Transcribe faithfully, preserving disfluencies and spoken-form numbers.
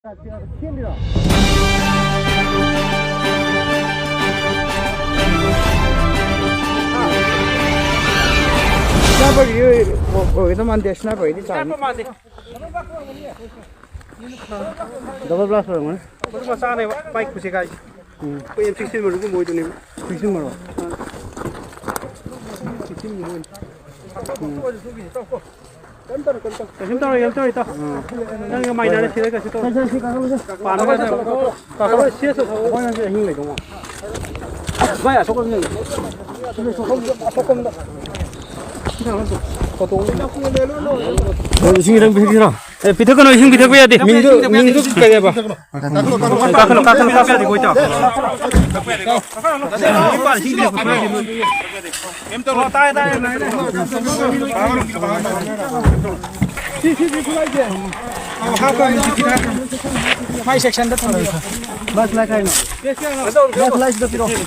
Sniper ꯑꯣꯏꯒꯗꯧ ꯃꯥꯟꯗꯦ, sniper ꯑꯣꯏꯗꯤ ꯆꯥꯅꯤ꯫ Double blast ꯑꯣꯏꯔꯝꯒꯅꯤ꯫ ꯃꯗꯨ ꯃꯆꯥꯅꯦꯕ, ꯕꯥꯏꯛ ꯈꯨꯠꯁꯦ ꯀꯥꯏꯁꯦ꯫ ꯎꯝ꯫ ꯑꯩꯈꯣꯏ M sixteen ꯃꯔꯨꯒꯨꯝꯕ ꯑꯣꯏꯗꯣꯏꯅꯦꯕ꯫ Sixteen ꯃꯔꯨ? Sixteen ꯃꯔꯨ ꯑꯣꯏꯅ꯫ ꯎꯝ꯫ ꯀꯩꯁꯨꯝ ꯇꯧꯔꯣꯏ, ꯀꯩꯁꯨꯝ ꯇꯧꯔꯣꯏ, ꯏꯇꯥꯎ꯫ ꯅꯪꯒ ꯃꯥꯏꯅꯔꯦ, ꯁꯤꯗ ꯀꯩꯁꯨ ꯇꯧꯔꯣꯏ꯫ ꯄꯥꯟꯅꯕ ꯇꯧꯔꯣ꯫ ꯀꯥꯈꯠꯂꯣ, ꯁꯤꯗ ꯆꯠꯂꯣ꯫ ꯑꯩꯈꯣꯏ ꯍꯧꯖꯤꯛ ꯑꯍꯤꯡ ꯂꯩꯗꯧ ꯃꯥꯜꯂꯦ꯫ ꯚꯥꯏ, ꯑꯁꯣꯛꯄ ꯑꯃ ꯂꯩ꯫ ꯁꯤꯗ ꯁꯣꯛꯐꯝ, ꯑꯁꯣꯛꯄ ꯑꯃꯗ꯫ ꯐꯣꯇꯣ ꯑꯃ꯫ ꯏꯁꯤꯡ ꯈꯤꯇꯪ ꯄꯤꯊꯛꯁꯤꯔꯣ? ꯑꯦ, ꯄꯤꯊꯛꯀꯅꯨ, ꯏꯁꯤꯡ ꯄꯤꯊꯛꯄ ꯌꯥꯗꯦ꯫ ꯃꯤꯡꯗꯨ, ꯃꯤꯡꯗꯨ ꯀꯩ ꯍꯥꯏꯕ? ꯀꯥꯈꯠꯂꯣ, ꯀꯥꯈꯠꯂꯣ, ꯀꯥꯈꯠꯂꯣ, ꯀꯥꯈꯠꯂꯣ, ꯀꯥꯈꯠꯂꯣ, ꯏꯇꯥꯎ꯫ ꯃꯥꯏ sectionꯗ ꯊꯝꯕꯤꯌꯨ꯫ Flashlight ꯍꯥꯏꯅꯣ? Flashlightꯗ ꯄꯤꯔꯛꯑꯣ꯫